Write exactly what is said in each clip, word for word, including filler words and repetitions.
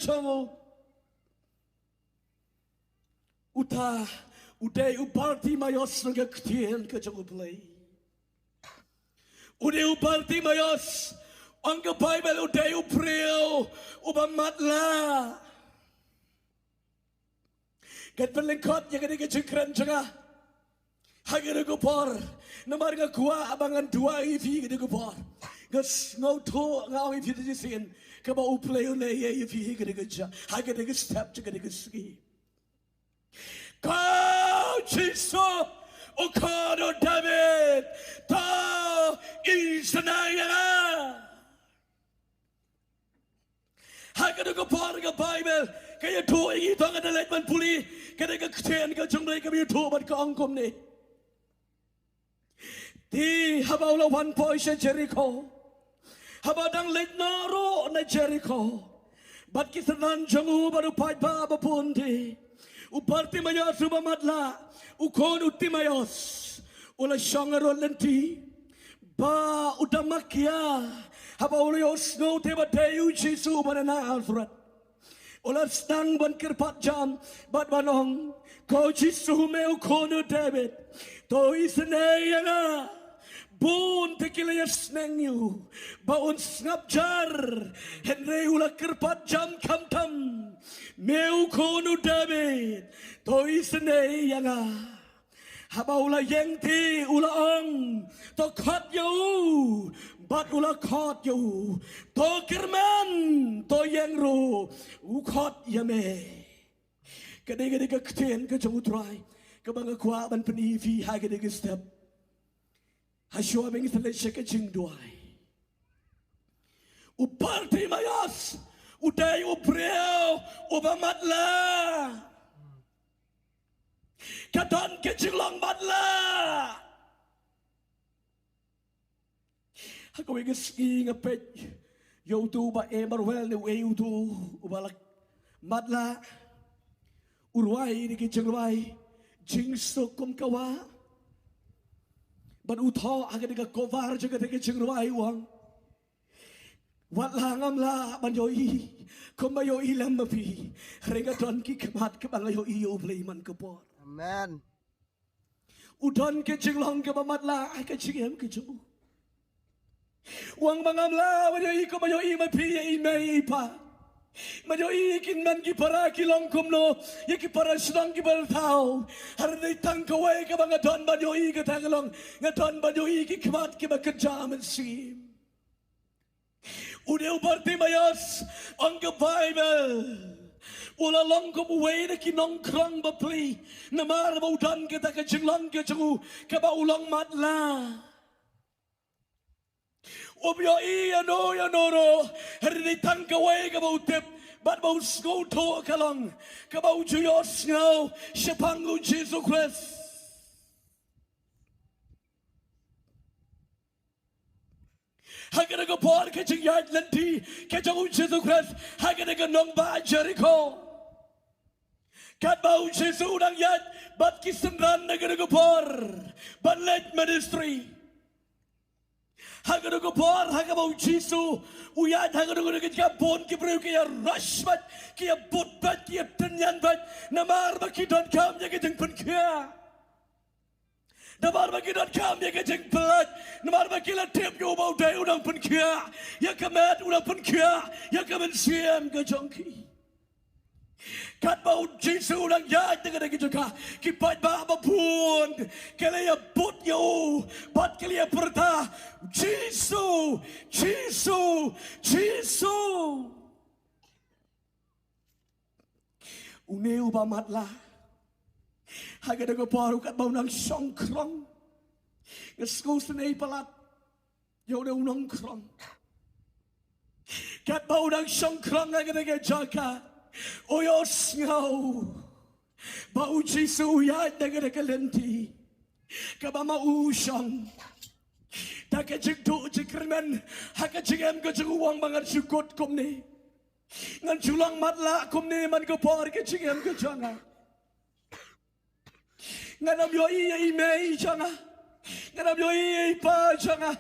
jong u. Uta u dei u Bartimaios na ka ktien ka jong U Blei. U dei u Bartimaios, ong ka Baibl u dei u briew uba matlah. Ngan pynlyngkot ïa kane ka jingkren jong nga ha kane ka por, namar nga kwah ba ngan duwai ïa phi ha kane ka por. Nga sngewthuh, nga ong ïa phi da ka jingïaseng kaba U Blei un leh ïa phi ha kane ka ja, ha kane ka step jong kane ka sngi. Ko Jisu, u khun u David, to isynei ïa nga. Ha kane ka por ka Baibl ka ïathuh ïa ngi, to ngin leit ban pule kane ka ktien ka jong U Blei kaba ïathuh bad ka ong kumne. Te haba u la wan poi sha Jeriko, haba dang leit noh ruh na Jeriko, bad ki synran jong u bad u paidbah babun te, u Bartimaios uba matlah, u khun u Timaios, u la shong harud lynti ba u damakia haba u la ïohsngew te ba dei u Jisu uba na Nasareth. U la sdang ban kyrpad jam bad ban ong, ko Jisu, me u khun u David, to isynei ïa nga. Bun te ki la ïasneng ïa u ba un sngap jar, hynrei u la kyrpad jam khamtam, me u khun u David, to isynei ïa nga. Haba u la ïeng te u la ong, to khot ïa u. Bad u la khot ïa u. To kyrmen, to ïeng ruh, u khot ïa me. Ka dei, ka dei ka ktien ka jong U Trai kaba nga kwah ban pyni ïa phi ha kane ka step. Hashwa ba ngin sa leit sha ka jingduwai. U Bartimaios u dei u briew uba matlah. Ka don ka jinglong matlah. Ha kawei ka sngi nga peit ïa uto uba Emmanuel ne uei uto uba la matlah. U rwai ïa ki jingrwai jingsuk kum ka wah. Bad u thoh ha kata ka cover jong kata ka jingrwai u ong, wat la ngam lah ban ïohi kumba ïohi lem ma phi, hynrei nga don ki khmat kiba nga ïohi ïa U Blei man ka por. Amen. U don ka jinglong kaba matlah ha ka jingim ka jong u. U ong ba ngam lah ban ïohi kumba ïohi ma phi ïa i mei i pa. Ban ïohi ïa ki hynmen ki para ki long kumno, ïa ki para shnong kiba thaw. Hynrei tang kawei kaba nga don ban ïohi kata ka long, nga don ban ïohi ki khmat kiba kynja mynsiem. U dei u Bartimaios, ong ka Baibl, u la long kum uwei na ki nongkhrong bapli, namar ba u don kata ka jinglong ka jong u kaba u long matlah. Um ïohi ïano ïano ruh, hynrei tang kawei kaba u tip bad ba u sngewthuh ka long kaba u ju ïohsngew shaphang U Jisu Khrist. Ha kane ka por ka jingïaid lynti ka jong U Jisu Khrist ha kane ka nongbah Jeriko. Katba U Jisu u dang ïaid bad ki synran na kane ka por ban leit ministry. Ha kane ka por ha kaba U Jisu u ïaid ha kane ka jaka, bun ki briew ki ïa rush bad ki ïa bud bad ki ïa tynñian bad namar ba ki donkam ïa ka jingpynkhiah. Namar ba ki donkam ïa ka jingpyllait, namar ba ki la tip ïa u ba u dei u nongpynkhiah ïa ka met, u nongpynkhiah ïa ka mynsiem ka jong ki. Katba U Jisu u dang ïaid na kata ka jaka, ki paidbah babun ki la ïa bud ïa u bad ki la ïa pyrta, Jisu, Jisu, Jisu. Une uba matlah. Ha kata ka por u katba u nang shongkhrong, nga sngewsynei palat ïa une u nongkhrong. Katba u nang shongkhrong ha kata ka jaka, u ïohsngew ba U Jisu u ïaid na kata ka lynti kaba ma u u shong. Da ka jingduh jingkyrmen ha ka jingim ka jong u, u ong ba ngan shu kut kumne. Ngan shu long matlah kumne man ka por ka jingim ka jong nga. Ngan ym ïohi ïa i mei jong nga. Ngan ym ïohi ïa i pa jong nga.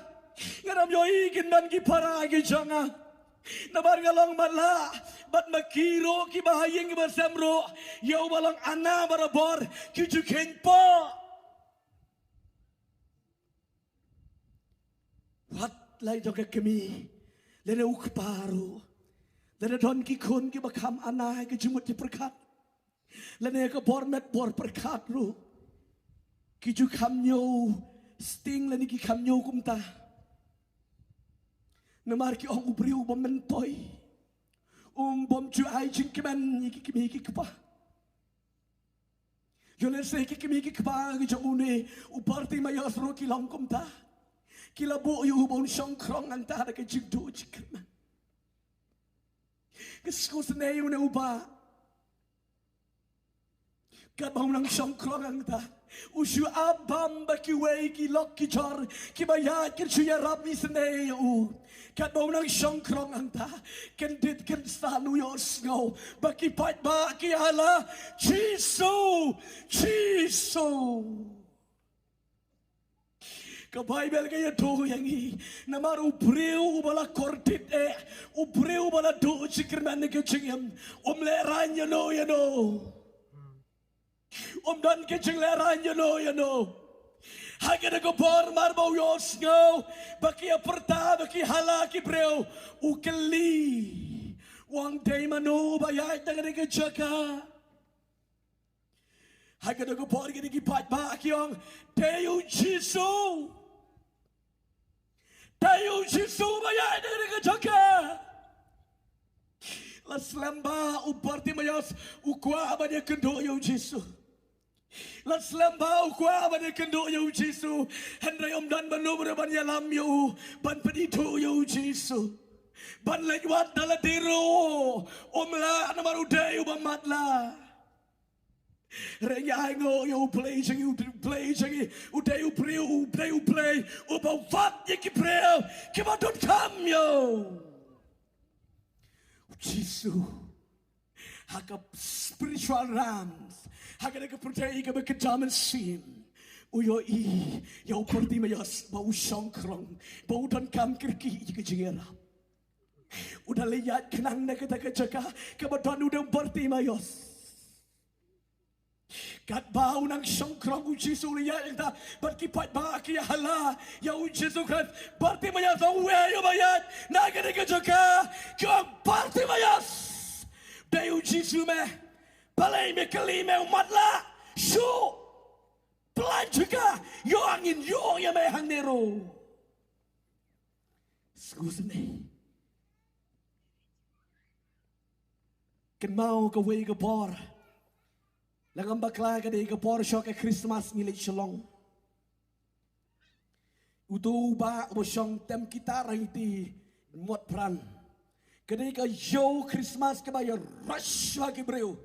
Ngan ym ïohi kin man ki para ki jong nga. Namar nga long matlah, bad ma ki ruh kiba ha ïing kiba sem ruh, ïa uba long Anna barabor, ki ju kheiñ pat. Wat la ïa ka kmie, lane u kpa ruh, lane don ki khun kiba kham Anna ha ka jingmut jingpyrkhat, lane ka bor met bor pyrkhat ruh, ki ju kham ñiew sting lane ki kham ñiew kumta. Namar ki ong u briew uba myntoi, um bym ju ai jingkmen ïa ki kmie ki kpa. Ïoh lehse ki kmie ki kpa ki jong une u Bartimaïos ruh ki long kumta. Ki la buh ïa u ba un shongkhrong hangta da ka jingduh jingkyrmen. Ka sngewsynei une u bah, katba u nang shongkhrong hangta, u shu ap bam ba kiwei ki lok ki jor kiba ïaid kin shu ïarap isynei ïa u. Katba u nang shongkhrong hangta, kyndit kynsan u ïohsngew ba ki paidbah ki hala, "Jisu, Jisu." Ka Baibl ka ïathuh ïa ngi, namar u briew uba la kordit eh, u briew uba la duh jingkyrmen ha ka jingim, um lehraiñ ïano ïano. Um don ka jinglehraiñ ïano ïano. Ha kane ka por mar ba u ïohsngew ba ki ïa pyrta ba ki hala ki briew, u kylli, u ong, "Dei mano ba ïaid na kane ka jaka?" Ha kane ka por kine ki paidbah ki ong, "Dei u Jisu. Dei u Jisu ba ïaid na kane ka jaka." La slem ba u Bartimaïos u kwah ban ïakynduh ïa u Jisu. La slem ba u kwah ban ïakynduh ïa u Jisu, hynrei um don mano mano ban ïalam ïa u, ban pynithuh ïa u Jisu, ban leit wad da lade ruh. Um lah namar u dei uba matlah. Hynrei ngi ainguh ïa u Blei jong ngi, u Blei jong ngi u dei u briew, u dei u Blei uba wad ïa ki briew kiba donkam ïa u. U Jisu, ha ka spiritual realms, ha kane ka pyrthei kaba kynja mynsiem, u ïohi ïa u Bartimaïos ba u shongkhrong, ba u donkam kyrkieh ïa ka jingïarap. U da leit ïaid khnang na kata ka jaka kaba don u dei u Bartimaïos. Katba u nang shongkhrong u Jisu u la ïaid hangta bad ki paidbah ki ïa hala ïa u Jisu Khrist. Bartimaïos u wei uba ïaid na kane ka jaka. Ki ong, "Bartimaïos, dei u Jisu me? Balei me kylli, me u matlah? Shu pyllait jaka, ïoh ngin ïoh ïa me hangne ruh." Sngewsynei. Kynmaw kawei ka por, la ngam bakla ka dei ka por sha ka Christmas ngi leit Shillong. Uto u bah uba shong tem kitar ha iti Motphran. Ka dei ka ïew Christmas kaba ïa rush ha ki briew.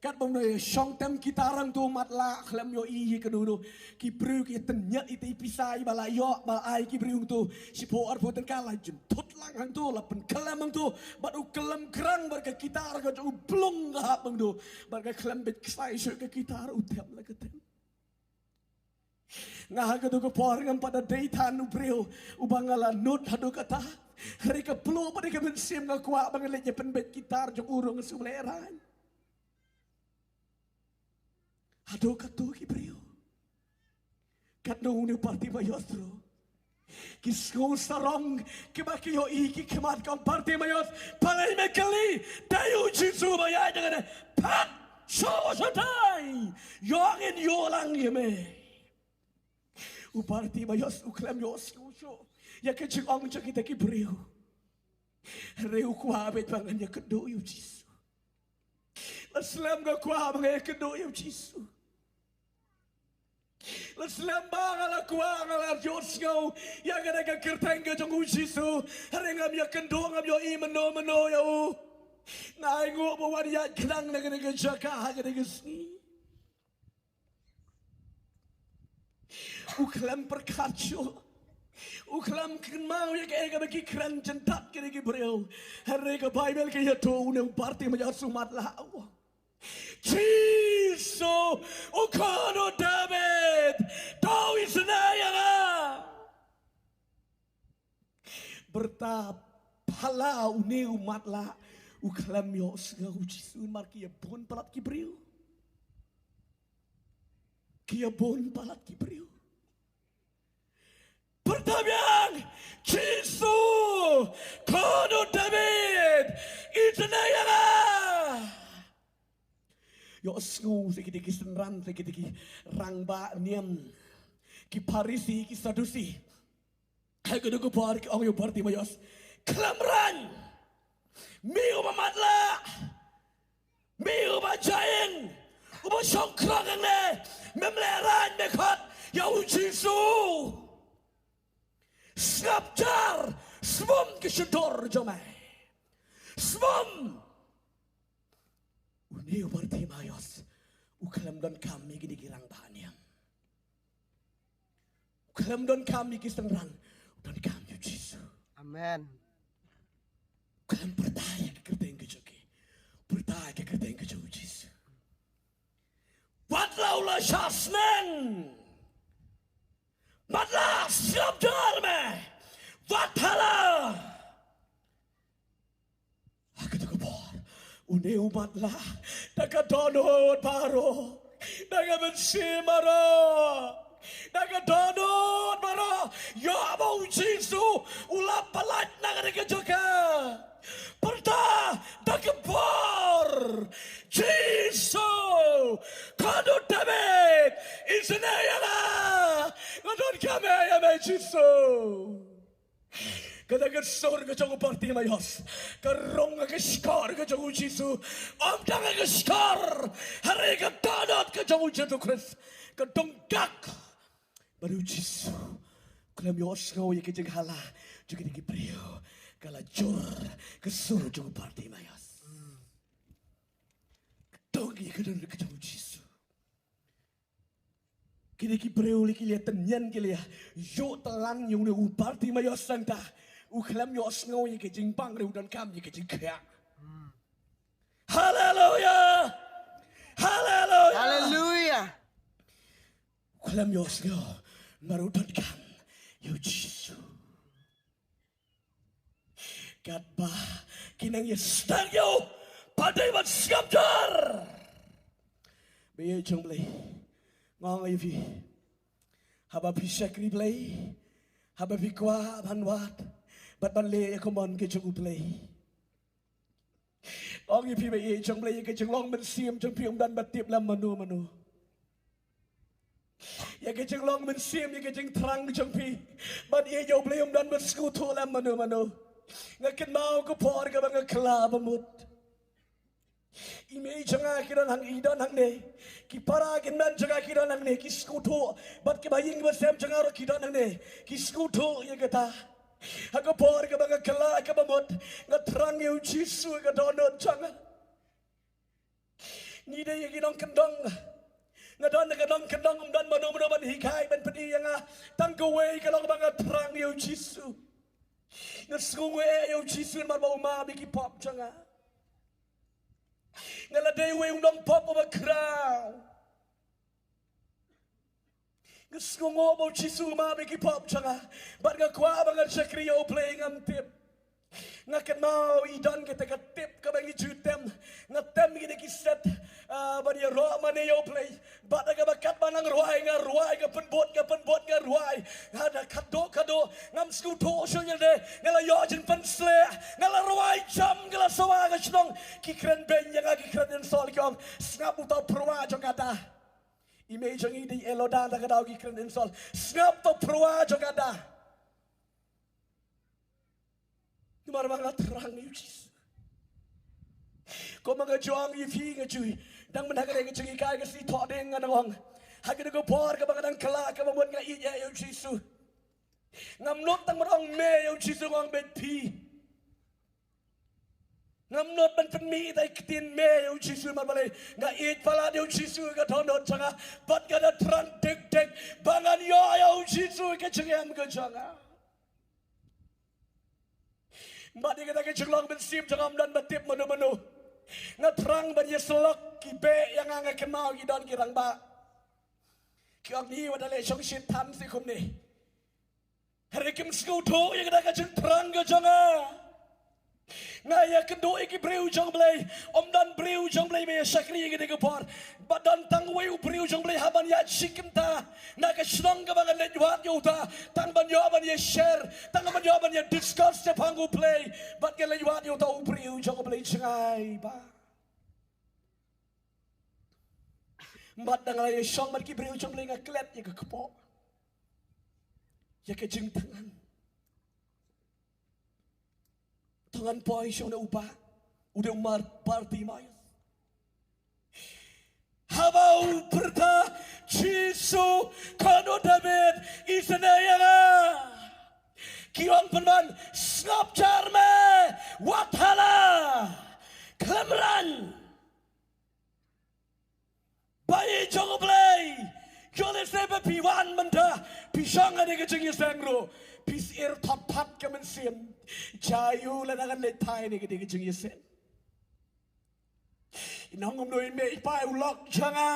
Katba u shong tem kitar hangto u matlah khlem ïohi ïa kano kano. Ki briew ki tynñiat ita i pisa iba la ïoh ba ai ki briew hangto. Shiphew arphew tyngka la jynthut lang hangto, la pynkhlem hangto. Bad u khlem krang bad ka kitar ka jong u blung ka hap hangto. Bad ka khlem beit ksai shuh ka kitar u tem la ka tem. Nga ha kato ka por ngam pat da dei than u briew uba nga la nud haduh katta. Hynrei ka plu bad ka mynsiem nga kwah ba ngan leit ïa pynbeit kitar jong u ruh nga shu lehraiñ. Haduh katto ki briew. Katno une u Bartimaïos ruh. Ki sngew sarong kiba ki ïohi ki khmat, ki ong, "Bartimaïos, balei me kylli, dei u Jisu ba ïaid na kane? Phet, shu shatai, ïoh ngin ïoh lang ïa me." U Bartimaïos u khlem ïohsngew shuh ïa ka jingong jong kita ki briew. Hynrei u kwah beit ba ngan ïakynduh ïa u Jisu. La slem nga kwah ba nga ïakynduh ïa u Jisu. La slem ba nga la kwah, nga la ïohsngew ïa kane ka kyrteng ka jong u Jisu. Hynrei ngam ïakynduh, ngam ïohi mynno mynno ïa u. Nga ainguh ba wan ïaid khnang na kane ka jaka ha kane ka sngi. U khlem pyrkhat shuh. U khlem kynmaw ïa kaei kaba ki kren jyndat kine ki briew. Hynrei ka Baibl ka ïathuh une u Bartimaïos u matlah u ong, "Jisu, u khun u Dabid, to isynei ïa nga." Byrta Hala une u matlah u khlem ïohsngew u Jisu namar ki ïa bun palat ki briew. Ki ïa bun palat ki briew. Pyrta biang, Jisu, Khun u David, isynei ïa nga. Ïohsngew sa kine ki synran, sa kine ki rangbah niam, ki Pharisi, ki Sadusi. Ha kata ka por ki ong ïa u Bartimaios, khlem rang. Me uba matlah, me uba jain, uba shongkhrong hangne, mem leh rang, me khot ïa u Jisu. Sngap jar, sbun ki shyntur jong me. Sbun. Une u Bartimaios u khlem donkam ïa kine ki rangbah niam. U khlem donkam ïa ki synran, u donkam ïa u Jisu. Amen. U khlem pyrta ïa ka kyrteng ka jong ki. Pyrta ïa ka kyrteng ka jong u Jisu. Wat la u la shah sneng. Matlah, sngap jar me. Wat hala. Ha kata ka por, une u matlah, da ka dohnud baroh, da ka mynsiem baroh, da ka dohnud baroh, ïoh ba u Jisu u la pyllait na kata ka jaka. Pyrta da ka bor, Jisu, Khun u David, isynei ïa nga. Nga donkam ïa me, Jisu. Kata ka sur ka jong u Bartimaios ka rung ha ka shkor ka jong u Jisu. Ym tang ha ka shkor, hynrei ka dohnud ka jong u Jisu Khrist ka dung kak. Bad u Jisu u khlem ïohsngew ïa ka jinghala jong kine ki briew, ka la jur ka sur jong u Bartimaios. Ka dung ïa ka dohnud ka jong u Jisu. Kine ki briew lei ki la tynñian, ki la ïoh tlang ïa une u Bartimaios, tangba u khlem ïohsngew ïa ka jingbang, hynrei u donkam ïa ka jingkhiah. Haleluya. Haleluya. Haleluya. U khlem ïohsngew, namar u donkam ïa u Jisu. Katba ki nang ïa sdang ïa u, pat dei ban sngap jar. Baieit jong U Blei, nga ong ïa phi, haba phi shakri Blei, haba phi kwah ban wad bad ban leh ïa ka mon ka jong U Blei, nga ong ïa phi, baieit jong U Blei, ïa ka jinglong mynsiem jong phi ym don ba tip lem mano mano. Ïa ka jinglong mynsiem, ïa ka jingthrang jong phi ban ïeit ïa U Blei ym don ba sngewthuh lem mano mano. Nga kynmaw ka por kaba nga kylla ba mut. I mei jong nga ki don hang, i don hangne. Ki para ki hynmen jong nga ki don hangne, ki sngewthuh. Bad kiba ïing ba sem jong nga ruh ki don hangne, ki sngewthuh ïa kata. Ha ka por kaba nga kylla kaba mut, nga thrang ïa U Jisu ha ka dohnud jong nga. Ngi dei ki nongkyndong. Nga don ha ka nongkyndong, ym don mano mano ban hikai, ban pyni ïa nga. Tang kawei ka long ba nga thrang ïa U Jisu. Nga sngewnguh ïa U Jisu namar ba u map ïa ki pop jong nga. Nga la dei uwei u nongpop uba khraw. Nga sngewnguh ba U Jisu u map ïa ki pop jong nga. Bad nga kwah ba ngan shakri ïa U Blei, ngam tip. Nga kynmaw i don kata ka tip kaba ngi ju tem. Nga tem kine ki set, ah, ban ïaroh mane ïa U Blei. Bad ha kaba katba nang rwai nga rwai, nga pynbud nga pynbud, nga rwai. Nga da khadduh khadduh, ngam sngewthuh shuh ïa lade. Nga la ïoh jingpynshlur, nga la rwai jam, nga la sawa ka shnong. Ki kren beiñ ïa nga, ki kren insult, ki ong, sngap uta u pyrwa jong ka da. I mei jong ngi dei Eloda, da ka daw ki kren insult, sngap uta u pyrwa jong ka da. Namar ba nga thrang ïa U Jisu. Kumba nga ju ong ïa phi, nga ju dang mynta ka dei ka jinghikai ka sngi Thohdieng, nga dang ong, ha kane ka por kaba nga dang kylla kaba mut, nga ïeit ïa U Jisu. Ngam nud tang ban ong me ïa U Jisu, nga ong beit phi. Ngam nud ban pynmih ïa i ktien me ïa U Jisu, namar balei? Nga ïeit palat ïa U Jisu ha ka dohnud jong nga. Bad nga da thrang dik dik ba ngan ïoh ïa U Jisu ha ka jingim ka jong nga. Bad ïa kata ka jinglong mynsiem jong nga ym don ba tip mano mano. Nga thrang ban ïasyllok, ki beh ïa nga, nga kynmaw ki don ki rangbah, ki ong, ngi wat da leh shongshit than shi kumne. Hynrei kim sngewthuh ïa kata ka jingthrang ka jong nga. Nga ïakynduh ïa ki briew jong U Blei, ym don briew jong U Blei ba ïa shakri ïa kane ka por. Ba don tang uwei u briew jong U Blei hap ban ïaid shi kynta na ka shnong kaba ngan leit wad ïa uta, tang ban ïoh ban ïa share, tang ban ïoh ban ïa discuss shaphang U Blei. Bad ngan leit wad ïa uta u briew jong U Blei jngai ba. Bad dang la ïa shong bad ki briew jong U Blei nga klet ïa ka kpoh, ïa ka jingthngan. Tang ngan poi sha une u bah, u dei u Mar-, Bartimaeus. Haba u pyrta, Jisu, Khun u David, isynei ïa nga. Ki ong pynban, sngap jar me, wat hala, khlem rang. Bah ïeit jong U Blei, ïoh lehse ba phi wan mynta, phi shong ha kane ka jingïaseng ruh, phi sir thot thot ka mynsiem. Jia ïa u lada ngan leit thait ha kane ka jingïaseng. Ngan ym nud mih pat u lok jong nga.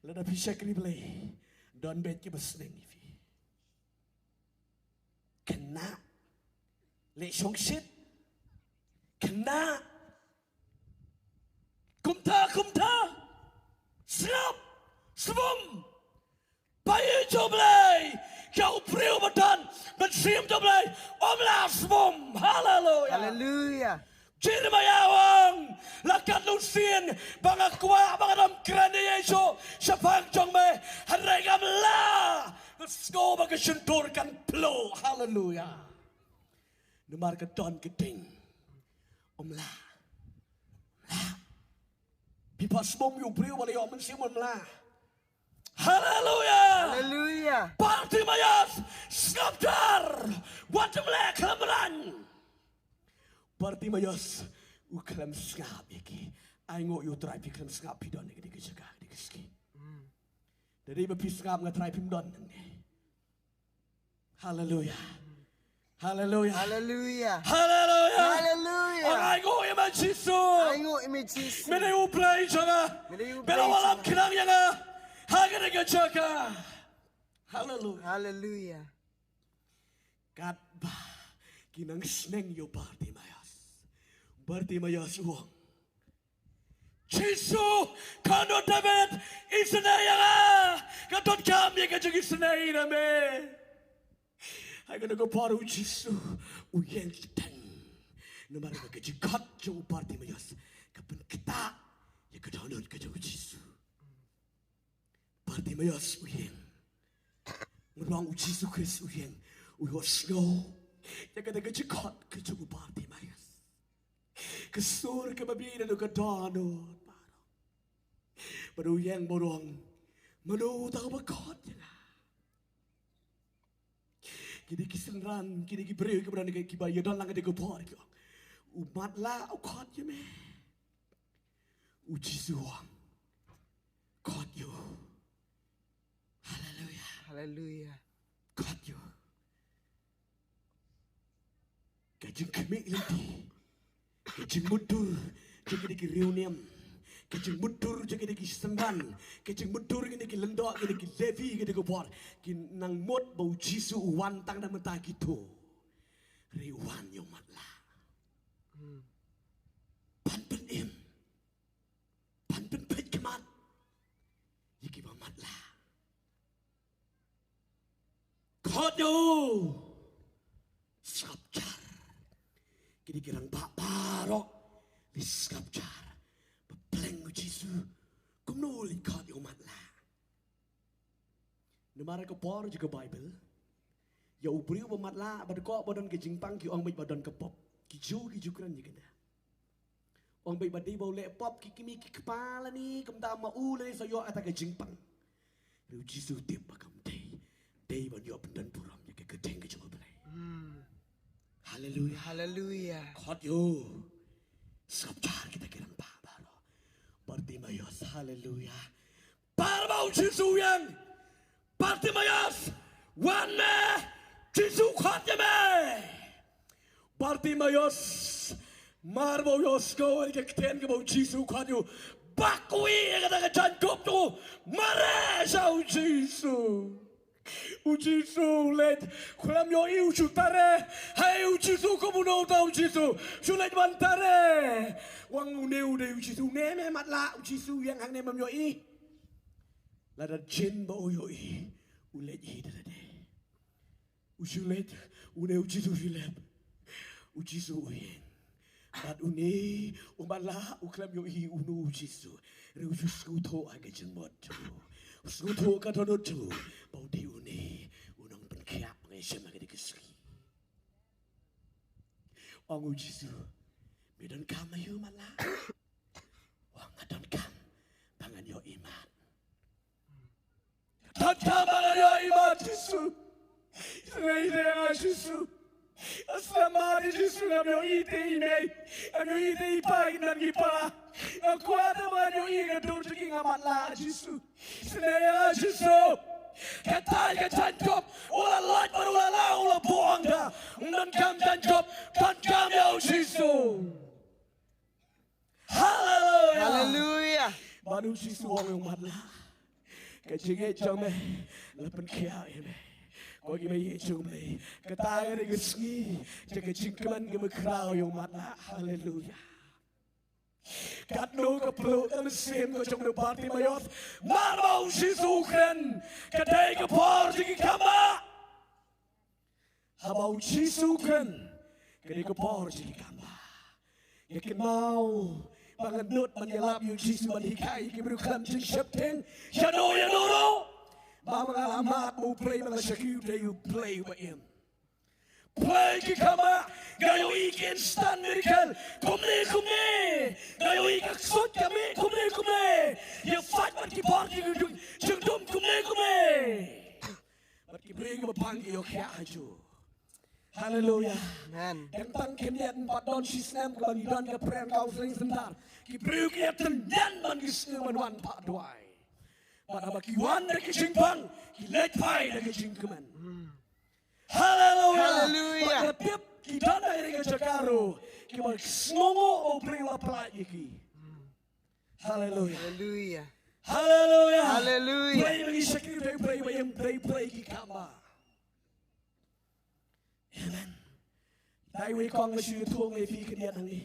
Lada phi shakri Blei, don beit kiba sneng ïa phi. Khynnah. Leit shongshit. Khynnah. Kumta, kumta. Sngap. Sbum. Bah ïeit jong U Blei. Ïa u briew ba don mynsiem jong U Blei, ym lah sbum. Haleluia. Haleluia. Jeremiah u ong, la katno sien ba nga kwah ba ngan ym kren ïa Jisu shaphang jong me, hynrei ngam lah. Nga sngew ba ka shyntur kan ploh. Haleluia. Namar ka don ka ding. Ym lah. Ym lah. Phi pat sbum ïa u briew ba la ïoh mynsiem, ym lah. Haleluia. Haleluia. Bartimaeus, sngap jar. Wat ym leh, khlem rang. Bartimaeus u khlem sngap ïa ki. Ainguh ïa U Trai, phi khlem sngap, phi don ha kane ka jaka, ha kane ka sngi. Da dei ba phi sngap, nga trai phim don hangne. Haleluia. Haleluia. Haleluia. Haleluia. Haleluia. Oh, ainguh ïa me Jisu. Ainguh ïa me Jisu. Me dei U Blei jong nga. Me dei U Blei jong nga. Me la wallam khnang ïa nga ha kane ka jaka. Haleluia. Haleluia. Katba ki nang sneng ïa u Bartimaeus, Bartimaeus u ong, Jisu, Khun u David, isynei ïa nga. Nga donkam ïa ka jingisynei na me. Ha kane ka por u Jisu u ïeng teng. Namar ba ka jingkhot jong u Bartimaeus ka pynktah ïa ka dohnud ka jong u Jisu. Bartimaeus u ïeng. Ngan ong u Jisu Khrist u ïeng. U ïohsngew ïa kata ka jingkhot ka jong u Bartimaeus. Ka sur kaba bit naduh ka dohnud baroh. Bad u ïeng bad u ong, mano uta uba khot ïa nga? Kine ki synran, kine ki briew kiba don, kiba ïadon lang ha kane ka por ki ong, u matlah u khot ïa me. U Jisu u ong, khot ïa u. Haleluia. Haleluia. Khot ïa u. Ka jingkhmih lynti, ka jingmutdur jong kine ki riewniam, ka jingmutdur jong kine ki synran, ka jingmutdur kine ki lyngdoh, kine ki Levi, kine ki bor, ki nang mut ba u Jisu u wan tang da mynta kito. Hynrei u wan ïa u matlah. Ban pynim, ban pynpeit khmat ïa kiba matlah. Khot ïa u. Sngap jar. Kine ki rangbah baroh leit sngap jar. Ba pleng u Jisu. Kumno u leit khot ïa u matlah? Namar ha ka por jong ka Baibl, ïa u briew ba matlah, ba dei ko ba don ka jingpang, ki ong beit ba don ka pop. Ki Jiw ki ju kren ïa kane. Ong beit ba dei ba u leh pop, ki kmie ki kpa lane kumta ma u lane sa ïoh kata ka jingpang. Hynrei u Jisu u tip ba kam dei. Dei ban ïoh pyndon burom ïa ka kyrteng ka jong U Blei. Haleluia. Haleluia. Khot ïa u. Sngap jar kita ki rangbah baroh. Bartimaeus, haleluia. Baroh ba u Jisu u ïeng. Bartimaeus, wan me, Jisu u khot ïa me. Bartimaeus, mar ba u ïohsngew ïa ka ktien kaba u Jisu u khot ïa u, ba u ïoh ïa kata ka jaiñkup jong u, mareh sha u Jisu. U Jisu u leit, u khlem ïohi u shu tare. Hai u Jisu, kumno uta u Jisu? Shu leit ban tare. U ong une u dei u Jisu, une me matlah, u Jisu u ïeng hangne mem ïohi. Lada jin ba u ïohi, u leit hi da lade. U shu leit, une u Jisu u shu leit. U Jisu u ïeng. Bad une u matlah u khlem ïohi uno u Jisu. Hynrei u shu sngewthuh ha ka jingmut jong u. U sngewthuh ka dohnud jong u. Ba u dei une u nongpynkhiah ba ngi shem ha kane ka sngi. Ong u Jisu, me donkam aïu matlah? Ong nga donkam ba ngan ïohi mat. Donkam ba ngan ïohi mat Jisu. Isynei te nga Jisu. Nga slem mat Jisu, ngam ïohi te i mei, ngam ïohi te i pa, i khynnah ki para. Nga kwah te ba ngan ïohi ka dur jong ki, nga matlah Jisu. Isynei te nga Jisu. Katai ka jaiñkup u la lait bad u la lah, u la buh hangta. Ym donkam jaiñkup, donkam ïa u Jisu. Haleluya. Haleluya. Bad u Jisu u ong ïa u matlah, ka jingngeit jong me la pynkhiah ïa me. Ko ki mei jong me, kata ka dei ka sngi jong ka jingkmen kaba khraw ïa u matlah. Haleluya. Katno ka pluh ka mynsiem ka jong u Bartimaeus, namar ba u Jisu u kren, ka dei ka por jong ki kambah. Haba u Jisu u kren, ka dei ka por jong ki kambah. Ïa kynmaw ba ngan nud ban ïalap ïa u Jisu ban hikai ïa ki briew khlem jingsheptieng. Ïano ïano ruh. Ba ma nga la mad ba U Blei ma nga la shakri u dei U Blei uba im. Blei ki kambah, nga ïohi ki instant miracle kumne kumne. Nga ïohi ka ksuid ka mih kumne kumne. Ïa pait bad ki bor jingdum, jingdum kumne kumne. Bad ki briew kiba pang ki ïoh khiah hajuh. Haleluya. Amen. Dang tang khyndiat pat don shisnem kaba ngi don ka prayer counseling center, ki briew ki ïathynñiat ban ki sngew ban wan phah duwai. Bad haba ki wan da ki jingpang, ki leit phai da ki jingkmen. Haleluya. Haleluya. Bad nga tip ki don ha ïing ka jaka ruh kiba sngewnguh ba U Blei u la pynlait ïa ki. Haleluya. Haleluya. Haleluya. Haleluya. Blei ba ngi shakri, Blei, Blei ba ïeng, Blei, Blei ki kambah. Amen. Dei wei kong nga shu ïathuh ïa phi khyndiat hangne.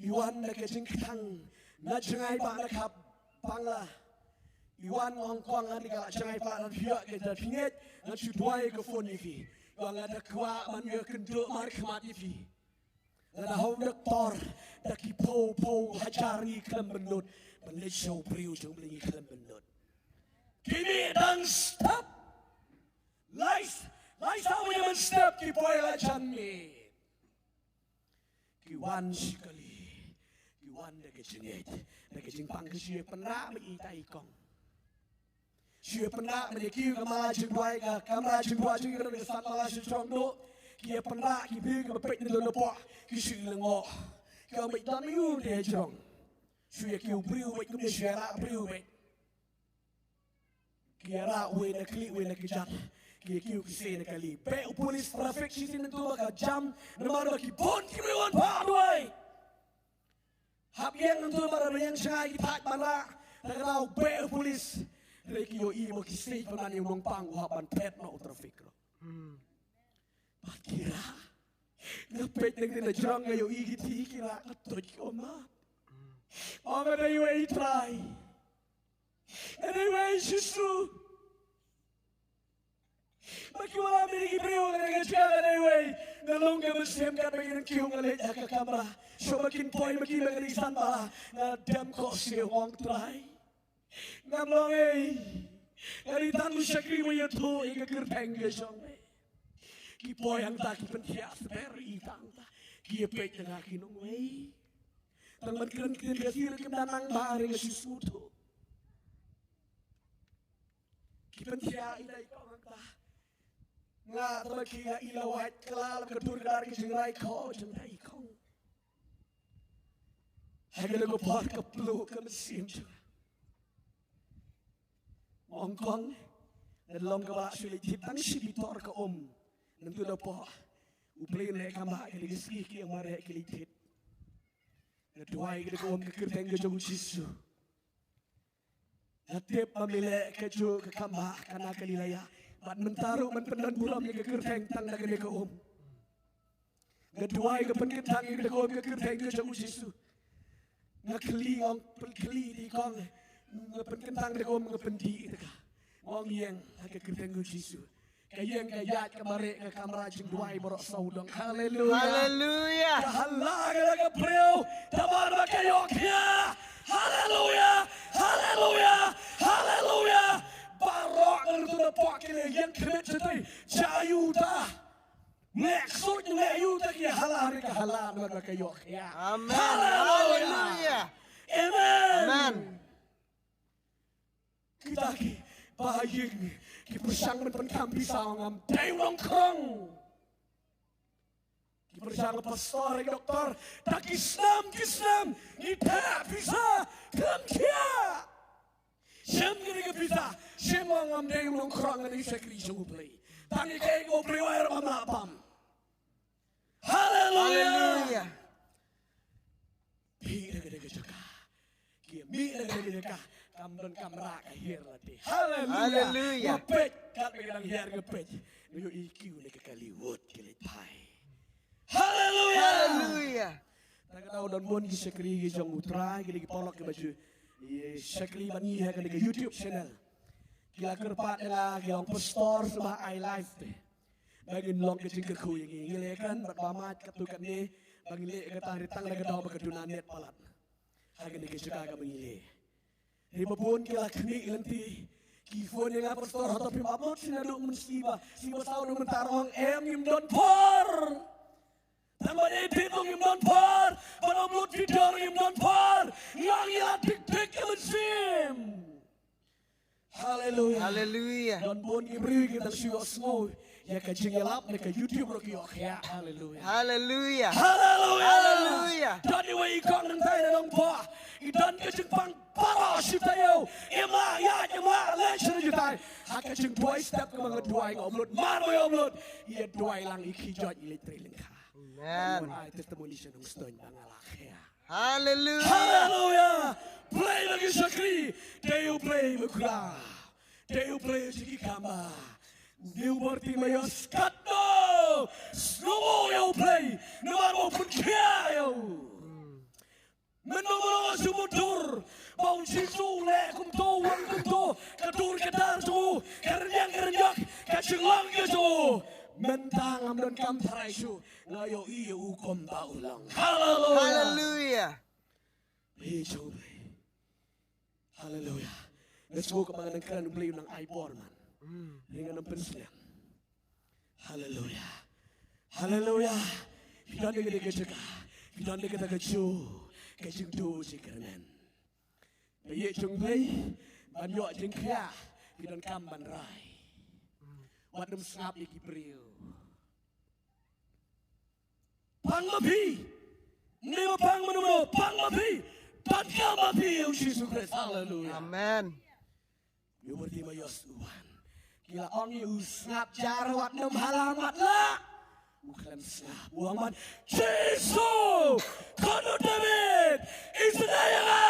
I wan da ka jingkthang na jngai ba na ka Bangla. I wan ong kong, ngan ïa ka jngai ba na phi ïa ka da phi ngeit ngan shu duwai ka phone ïa phi. I wan nga da kwah ban ïakynduh markhmat ïa phi. Lada hau doktor da ki phew phew hajar ngi khlem bynnud, ban leit sha u briew jong u Blei ngi khlem bynnud. Ki mih dang step. Lai, lai saw mynstep ki poi la jan mih. Ki wan shi kali, ki wan da ka jingngeit, da ka jingpang. Ki shu ïa pynrah ma i tai i kong. Shu ïa pynrah ma i, ki ïa ka mala jingduwai, ka kamra jingduwai jong i ka don ka san mala sha jrong duh. Ki ïa pynrah, ki briew kiba peit na don na poh, ki shu ïa lyngngoh. Ki ong beit don aiu te ha jrong. Shu ïa kiew briew beit, kumne shu ïa rah briew beit. Ki ïa rah uwei na khlieh uwei na kjat. Ki ïa kiew ki sei na kali. Beh u pulit trafik shisien nangtu ba ka jam. Namar ba ki bun ki briew wan phah duwai. Hap ïeng nangtu namar ba ïeng sha ki thait ban rah. Te ka daw beh u pulit. Hynrei ki ïohi ba ki sei ban ïeng nongpang u hap ban phet noh u trafik ruh. Bad ki rah. Nga peit na kti na jrong nga ïohi kiti ki rah, ka tuid ki ong map. Ong nga dei wei Trai. Nga dei wei Jisu. Ba ki wallam ïa ki briew, nga dei, nga dei wei. Nga long ka mynsiem katba ki nang kiew, nga leit ha ka kamra. Shuwa ba kin poi ma ki, ba ka dei san bala, nga dem khohsiew, ong Trai. Ngam long ei. Nga dei tang u shakri ba ïathuh ïa ka kyrteng ka jong me. Ki poi hangta ki pynthiah sber ïa i tang ta. Ki ïa peit na nga ki ong wei. Tang ban kren ktien Khasi ruh kim da nang ba, hynrei nga shu sngewthuh. Ki pynthiah ïa i kong hangta. Nga tang ba ki nga i la wait kylla la ka dur ka dar ka jingrai kho jong i kong. Ha kane ka por ka pluh ka mynsiem jong nga. Ong kong, nga long kaba lah shu leit thied tang shi bitor ka um. Nangtu na poh U Blei un leh kam ba ka dei ka sngi ki ïa mareh ki leit thied. Nga duwai ka dei ka um ka kyrteng ka jong u Jisu. Nga tip ba me leh kajuh ka kam ba ha Kana Galilea. Bad mynta ruh men pyndon burom ïa ka kyrteng tang da kane ka um. Nga duwai, nga pynkyntang ïa ka um ka kyrteng ka jong u Jisu. Nga khlieh, ong pynkhlieh ïa ka um. Nga pynkyntang da ka um, nga pyndih ïa ka. Ong ïeng ha ka kyrteng u Jisu. Ka ïeng ka ïaid ka mareh ka kamra jingduwai baroh sawdong. Haleluya. Haleluya. Ka hala ka la ka briew. Namar ba ka ïoh khiah. Haleluya. Haleluya. Haleluya. Baroh ngan tu na pok ki la ïeng khmih jatei. Jayu ta. Nek sut nek yu ta ki hala ri ka hala namar ba ka ïoh khiah. Amen. Haleluya. Haleluya. Amen. Amen. Kita ki ba ha ïing ki pyrshang ban pynkam pisa, ngam dei u nongkhrong. Ki pyrshang pastor, doktor, ta ki snam ki snam ngi theh pisa, khlem khiah. Shem kane ka pisa, shem, ngam dei u nongkhrong, nga dei shakri jong U Blei. Tang ïa kaei kaba U Blei wai ruh ngam lah bam. Haleluya. Haleluya. Mih na kane ka jaka. Ki mih na kane ka jaka. Kam don kamra ka hiar lade. Haleluya. Haleluya. Nga peit, kat ba ka dang hiar nga peit. Nga ïohi ki na ka kali wut ki leit phai. Haleluya. Haleluya. Tang kata u don bun ki shakri ki jong U Trai, ki dei ki paralok kiba ju ïa shakri bad ngi ha kane ka YouTube channel. Ki la kyrpad ïa nga, ki ong, Pastor, sngewbha ai live te. Ba ngin long ka jingkyrkhu ïa ngi. Ngi leh kan, bad ba mad katto katne, ba ngin leh kata ri tang da ka daw ba ka duna net palat. Ha kane ka jaka kaba ngi leh. Ri ba bun ki la khmih lynti. Ki phone ïa nga, Pastor, hato phim upload shi naduh mynsngi ba, sngi ba saw, naduh mynta ruh ong em, ngim don por. Tang ban edit ruh ngim don por. Ban upload video ruh ngim don por. Nga ngi la dik dik ka mynsiem. Haleluya. Haleluya. Don bun ki briew ki dang shu ïohsngew ïa ka jingïalap na ka YouTube ruh ki ïoh khiah. Haleluya. Haleluya. Haleluya. Haleluya. Don iwei i kong nangtai na Nongbah. I don ka jingpang baroh shi taïew. I mah ïaid, i mah leit sha jutai. Ha ka jingduwai step ka ma nga duwai nga upload. Mar ba ïa upload, ïa duwai lang, i khie joit, i leit trei lyngkha. Amen. Ai testimony sha Nongstoiñ ba nga la khiah. Haleluya. Haleluya. Blei ba ngi shakri. Dei U Blei ba u kra. Dei U Blei jong ki kamba. Dei u Bartimaios katno. Sngewnguh ïa U Blei. Namar u pynkhiah ïa u. Mynno mynno nga shu mutdur ba u Jisu u leh kumto, u wan kumto. Ka dur ka dar jong u, ka rynïeng ka rynïeng, ka jinglong ka jong u. Mynta ngam donkam tharai shuh. Nga ïohi ïa u kumba u long. Haleluya. Haleluya. Praise the Lord. Haleluya. Nga sngew kumba nga nang kren, U Blei u nang ai bor, man. Ri nga nang pynsngew. Haleluya. Haleluya. Phi don da kata ka jaka. Phi don da kata ka jingduh, ka jingduh jingkyrmen. Ba ïeit jong U Blei ban ïoh jingkhiah, phi donkam ban rai. Wat nym sngap ïa ki briew. Pang ma phi. Ym dei ba pang mano mano, pang ma phi. Donkam ma phi ïa u Jisu Khrist. Haleluya. Amen. Ïa u Bartimaios u wan. Ki la ong ïa u, sngap jar, wat nym halam, wat lah. U khlem sngap. U ong ban, Jisu, Khun u David, isynei ïa nga.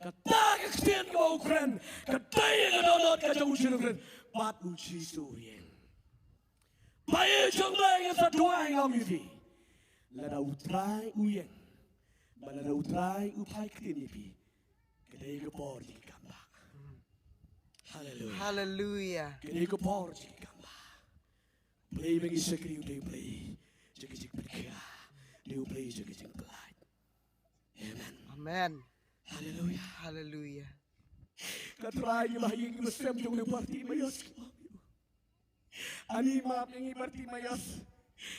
Kata ka ktien kaba u kren, kata ïa ka dohnud ka jong u Jisu Khrist. Bad u Jisu u ïeng. Ba ïa jong nga, nga sa duwai, nga ong ïa phi. Lada u Trai u ïeng, ba lada u Trai u phai ktien ïa phi, ka dei ka bor jong ki kambah. Haleluya. Haleluya. Ka dei ka bor jong ki kambah. Blei ba ngi shakri u dei u Blei jong ka jingpynkhiah, dei u Blei jong ka jingpynlait. Amen. Amen. Haleluya. Haleluya. Ka Trai, ngi ba ha ïing, ngi ba sem jong u Bartimaios. Ani map ïa ngi Bartimaios.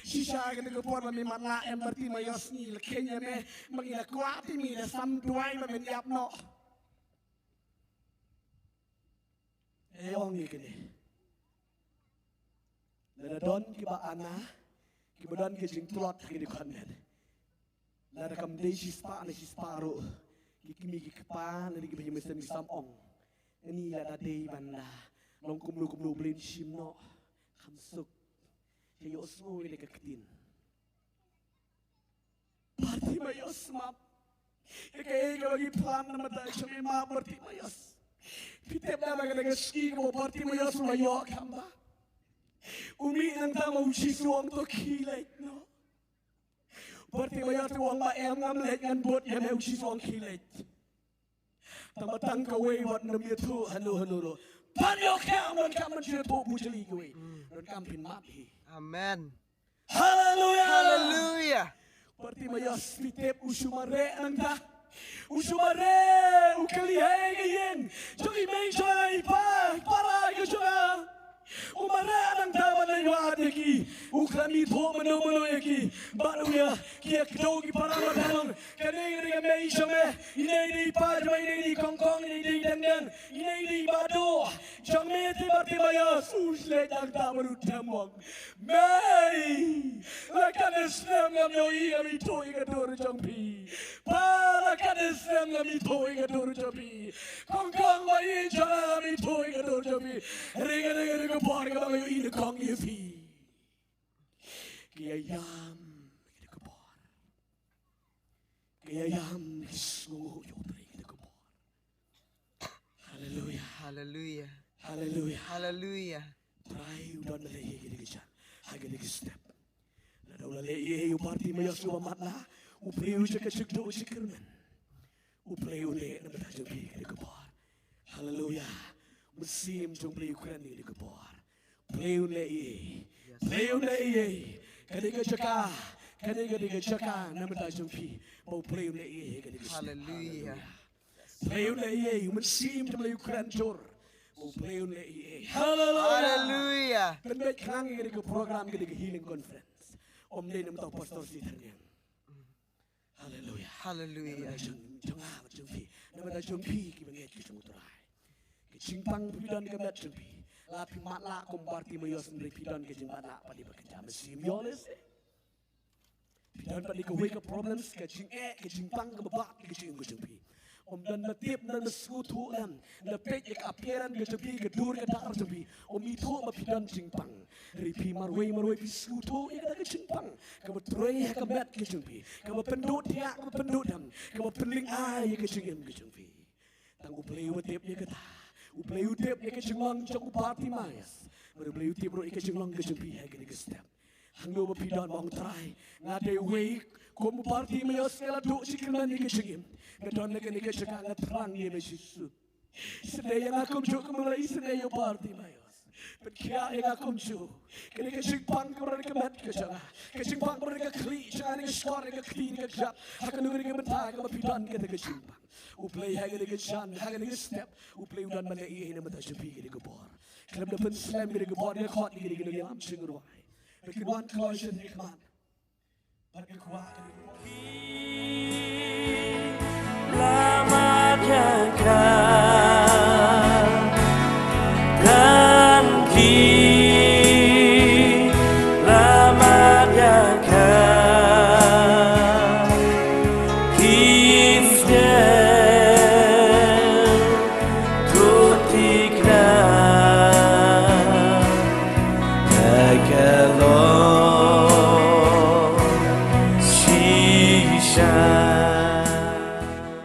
Shisha kane ka por ba me matlah em Bartimaios, ngi la kheiñ ïa me, ba ngi la kwah te me la sam duwai ba men ïap noh. E ong ïa kane. Lada don kiba ana, kiba don ka jingtlot ha kane ka khyndiat. Lada kam dei shispah ne shispah ruh, ki kmie ki kpa ne kiba ïa mynsiem ki sam ong, ani lada dei ban da long kumno kumno, Blei un shim noh. Kham suk. Te ïohsngew ïa ka ktien. Bartimaios map. Ïa kaei kaba ngi plan namar ba jong i ma Bartimaeus. Phi tip da ba ka dei ka sngi kaba Bartimaeus u la ïoh kham bha. U mih nangta ma u Jisu u ong to khie leit noh. Bartimaeus u ong ba em ngam leit ngan bud ïa me, u Jisu u ong khie leit. Tang ba tang kawei wat nym ïathuh hano hano ruh. Ban ïoh kham, donkam ban shu ïathuh bujli kawei. Donkam phin mad hi. Amen. Haleluya. Haleluya. Bartimaeus phi tip u shu mareh nangta. U shu mareh u kylli ha ka ïing jong i mei jong nga, i pa, i para ka jong nga. U mareh nangta ban leit wad ïa ki. U khlem ithuh mano mano ïa ki. Bad u ïa ki ïa kdew ki para bad u ong, kane ka dei ka mei jong me. Ine i dei i pa jong me, ine i dei i kongkong, ine i dei i dengdeng, ine i dei i bahdoh jong me te Bartimaeus. U leit nangta bad u dem u ong, mei, la ka dei snem ngam ïohi ngam ithuh ïa ka dur jong phi. Pa, la ka dei snem ngam ithuh ïa ka dur jong phi. Kongkong, ba ïeit jong nga, ngam ithuh ïa ka dur jong phi. Hynrei ka dei ka bor kaba nga ïohi nyngkong ïa phi. Ka ïam ka dei ka bor. Ka ïam ka sngewnguh ïa U Trai ka dei ka bor. Haleluya. Haleluya. Haleluya. Haleluya. Trai u don leh ïa ka dei ka jan ha ka dei ka step. Lada u la leh ïa u Bartimaeus uba matlah, u briew jong ka jingduh jingkyrmen. U Blei u leh na bynta jong phi ka dei ka bor. Haleluya. Mynsiem jong u Blei u kren ïa ka dei ka bor. U Blei u leh ïa, u Blei u leh ïa ka dei ka jaka, ka dei ka dei ka jaka na bynta jong phi. Ba u Blei u leh ïa ka dei ka step. Haleluya. Haleluya. U Blei u leh ïa u Mynsiem jong u Blei u kren jur. U Blei u leh ïa. Haleluya. Haleluya. Pynbeit khnang ïa ka dei ka program ka dei ka healing conference. Ym dei na bynta u pastor shi tyrngem. Haleluya. Haleluya. Na bynta jong, jong nga bad jong phi. Na bynta jong phi kiba ngeit ki jong U Trai. Ka jingpang phi don ka met jong phi. La phi matlah kum Bartimaeus hynrei phi don ka jingmatlah pat ïa ba ka jam mynsiem ïoh lehse. Phi don pat ïa kawei ka problems, ka jingeh, ka jingpang kaba bad ka jingim ka jong phi. Ym don ba tip, ym don ba sngewthuh lem. Da peit ïa ka appearance ka jong phi, ka dur ka dar jong phi. Ym ithuh ba phi don jingpang. Hynrei phi marwei marwei phi sngewthuh ïa kata ka jingpang kaba trei ha ka met ka jong phi, kaba pynduh thiah, kaba pynduh dem, kaba pynlyngngai ïa ka jingim ka jong phi. Tang U Blei u tip ïa kata. U Blei u tip ïa ka jinglong jong u Bartimaeus. Bad U Blei u tip ruh ïa ka jinglong ka jong phi ha kane ka step. Hangno ba phi don, ong Trai, nga dei uwei kum u Bartimaeus, nga la duh jingkyrmen ïa ka jingim. Nga don ha kane ka jaka, nga thrang ïa me Jisu. Isynei ïa nga kumjuh kumba la isynei ïa u Bartimaeus. Pynkhiah ïa nga kumjuh. Kane ka jingpang kaba don ha ka met ka jong nga, ka jingpang kaba don ha ka khlieh jong nga, ha ka shkor, ha ka kti, ha ka kjat, ha kano kano ka bynta kaba phi don kata ka jingpang. U Blei ha kane ka jan, ha kane ka step, U Blei u don ban leh ïa na bynta jong phi kane ka bor. Khlem da pynslem kane ka bor, nga khot ïa kane ka nongïalam jingrwai ba kin wan kloi sha ka khmat. Bad nga kwah kane ka bor.